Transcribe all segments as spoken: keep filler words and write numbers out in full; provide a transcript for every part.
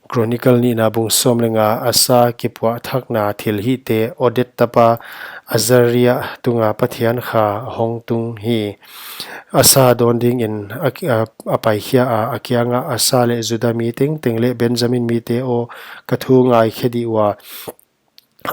Chronicle nihna bung sawm leh nga. Asa kipuahthakna thilhihte. Oded tapa Azaria tunga Pathian kha hong tung hi. Asa dawn dingin a, a, a paikhia a, a kiangah, Asa leh Juda mi tengteng leh Benjamin mite aw, ka thu ngaikhe dih ua,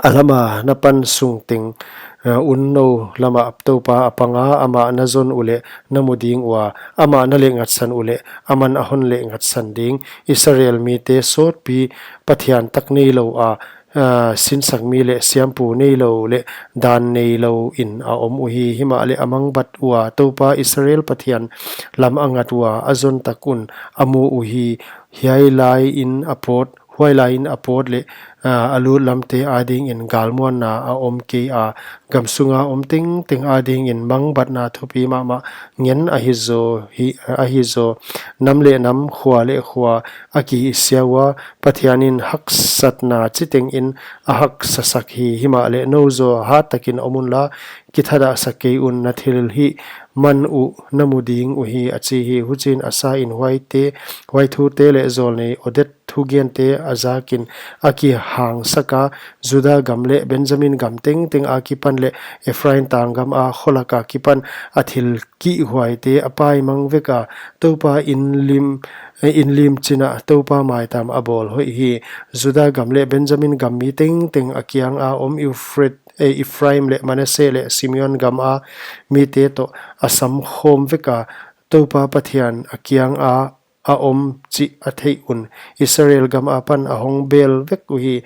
a lama na pan sung teng, uh, un nou lamah Toupa a panga, amah na zon uleh na mu ding ua, amah na lehngatsan uleh aman a hon lehngatsan ding. Israel mite sawtpi pathian tak neilou a, uh, sinsakmi leh siampu neilou leh dan neilou in a om uhi. Himahleh a mangbat ua Toupa Israel Pathian lam a ngat ua, a zon tak un a mu uhi. Hiai laiin a pawt, huai laiin a pawt leh, ah, a lut lamte adingin galmuanna a om kei a, gam sunga om tengteng adingin mangbatna thupi mahmah ngen ahi zaw hi, ahi zaw. Nam leh nam, khua leh khua a kisia ua, Pathianin haksatna chitengin a haksasak hi. Himahleh nou zaw hat takin om unla, kithadahsak kei un. Na thilhih man uh na mu ding uhi, a chi hi. Huchiin Asa in huaite, huai thute leh zawlnei Oded thugente a zakin a kihangsak a, Juda gam leh Benjamin gam tengteng akipan leh Ephraim tanggam a kholak akipan a thil kihhuaite a paimang vek a, Toupa in lim, eh, in lim chin ah Toupa maitam a bawl hoih hi. Juda gam leh Benjamin gam mi tengteng a kianga om Euphrates, eh, Ephraim leh Manasseh leh Simeon gam a mite toh a sam khawm vek a, Toupa Pathian a kianga a om chih a theih un Israel gam apan a hong bel vek uhi.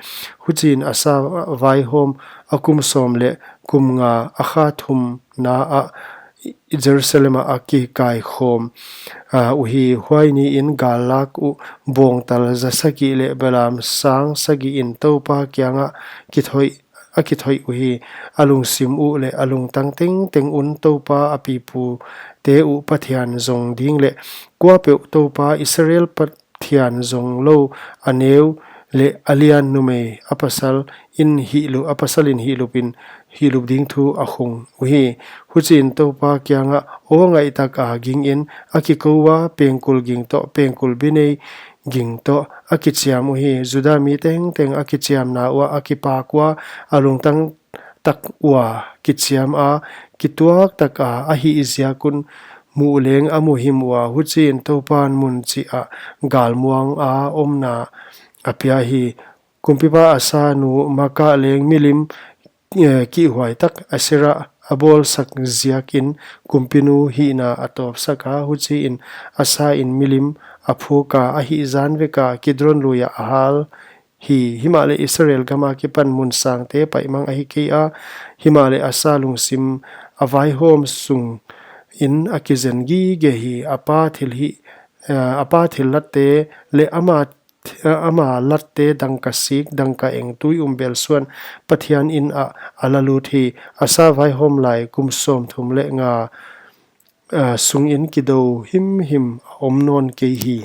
Huchiin Asa vaihawm a kum sawm leh kum nga a kha thumna ah Jerusalem ah a kikaikhawm, ah, uhi. Huai niin gallak uh bawngtal za sagih leh belam sang sagih in Toupa kiangah kithoih, a kithoih uhi. A lungsim uh leh a lungtang tengteng un Toupa a pipute uh Pathian zong ding leh kuapeuh Toupa Israel Pathian zong lou, a neu leh a lian numei a pasal in hihlup, a pasal in hihlup in, hihlup ding thu a khung uhi. Huchiin Toupa kiangah aw ngaihtak a gingin a kikou ua, pengkul ging toh, pengkul binei ging toh a kichiam uhi. Juda mi tengteng a kichiamna uah a kipak ua, a lungtang tak ua kichiam a, kituak taka a hih ziak un muh leng a muhim ua, huchiin Toupan mun chih ah galmuang a omna a pia hi. Kumpipa Asa nu Maakah leng milim, eh, kihhuai tak Asherah a bawlsak ziakin kumpinu hihna a tawpsak a, huchiin Asa in milim a phuk a, a hih zan vek a Kidron lui ah a hal hi. Himahleh Israel gam akipan mun sangte paimang ahi kei a, himahleh Asa lungsim a vaihawm sungin a kizen gige hi. A pa thilhih, eh, a pa thillatte leh ama, eh, ama latte dangka sik, dangka eng, tui um belsuan Pathian in ah a la lut hi. Asa vaihawm lai kum sawmthum leh nga, eh, sungin kidou himhim a om nawn kei hi.